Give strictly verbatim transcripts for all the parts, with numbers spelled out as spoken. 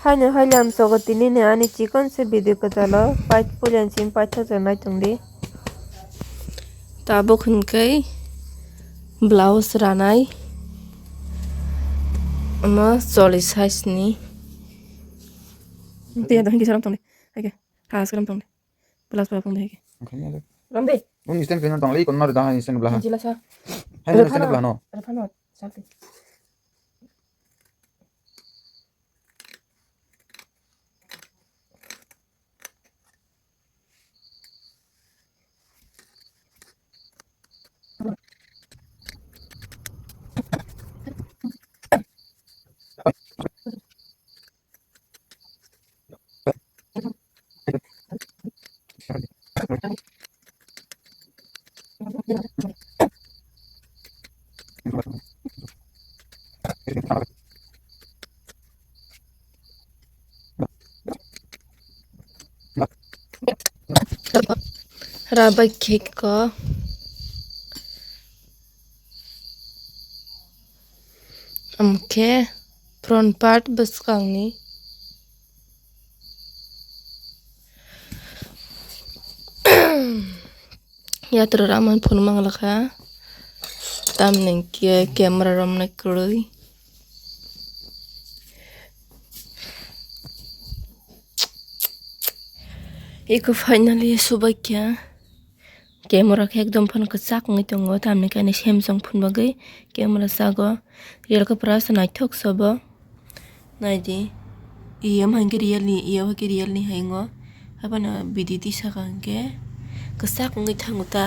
Haino haile amsogo tini ni ani chikon se video kwchalo pait pulian sim paithago nai tongdi. Tabuk hinkhe blouse ranai. Omo choli size ni. Tei ado hinkhe saram tongdi. Haikhe. Khas kalam tongdi. Plus pa tongdi haikhe. Okhanya de. Ramdi. Nung stand fan tong lei kon mar da stand bla. Jila sa. Hai stand bla no. Refano. Salti. Rabai kheko. Amkhe front part bwskangni. Yatro raman phone manglakha. Tamni ke camera romnai kwrwi. Eko finally subaikha. Camera khe ekdom phano kwchak wngwi tongo, tamni khe ani Samsung phone bagwi camera chago. Real khe pura se naithok se bo. Naidi, iya wngkha khe Realme, iya wngkha khe Realme hai wngo. Haphano bidi twi saka hinkhe kwchak wngwi thango ta.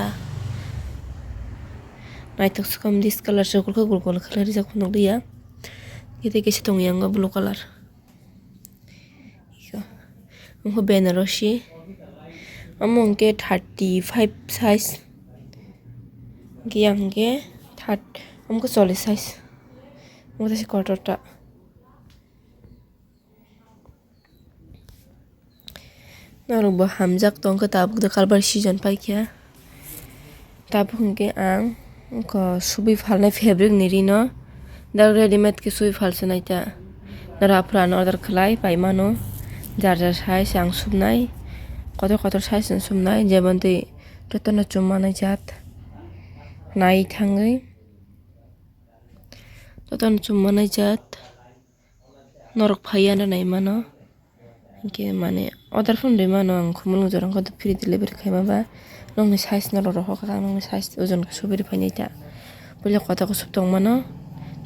Naithok se khe omo discolor se gol khe gol gol khe rijak phano nukliya. Kete kisa tongya wngo blue color. Iko. Omo khe Benarosi. Omo hwnkhe thirty five size. Hwnkhe yang hwnkhe thirty, omo khe chollish size. Omo khe kotor ta. Norok bo hamjak tongkha tabuk de kalbar season paikha. Tabuk hwnkhe ang wngkha subui phalnai fabric ni rino, dak readymade khe subui phalsa naita. Norok aphuru ano order khlai pai mano, jar jar size ang subnai, kotor kotor size no subnai, jemon twi jotono chum manai jat nai thangwi, jotono chum manai jat. Norok phaiya na nai mano. Hinkhe mane order phone rwi mano ang khumulwng jora wngkha free delivery khaima ba. Nokni size norok rohor kha, nokni size ojon khe subui rw phainai ta. Puila kotor khe sub tong mano.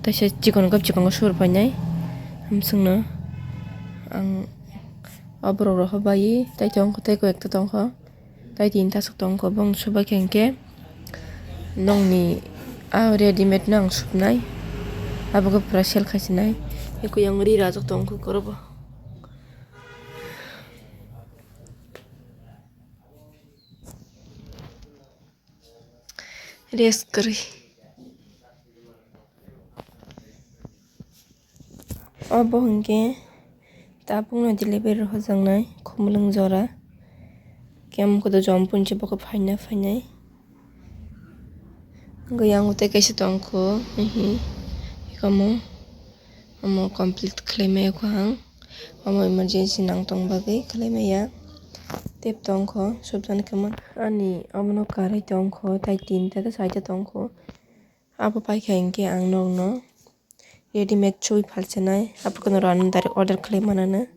Teisa chikon khe chikon khe subui rw phainai. Hamswkno ang o borok rohor bai tei tongkha tei koi ekta tongkha. Tai tin ta swk tong kho, bong subai khe hinkhe nokni a readymade no ang subnai, abo khe pura sale khaisinai. Eko yang ri rajak tong kho korobo. Rest kwrwi. Obo hinkhe tabukno delivery rwjaknai khumulwng jora. Khe omo khe do jom punchi bokhe phaina phainai. Hwnkhe yang tei kaisa tongkho, hihi, omo, omo complete khlai maya kho ang. Omo emergency nang tong bagwi khlai maya. Tep tongkho, subjani khe man. Ani omono karwi tongkho, tai tinta tei chaita tongkho. Abo paikha hinkhe ang nokno readymade chwi phalsanai, aphuru norok ano direct order khlai mananw.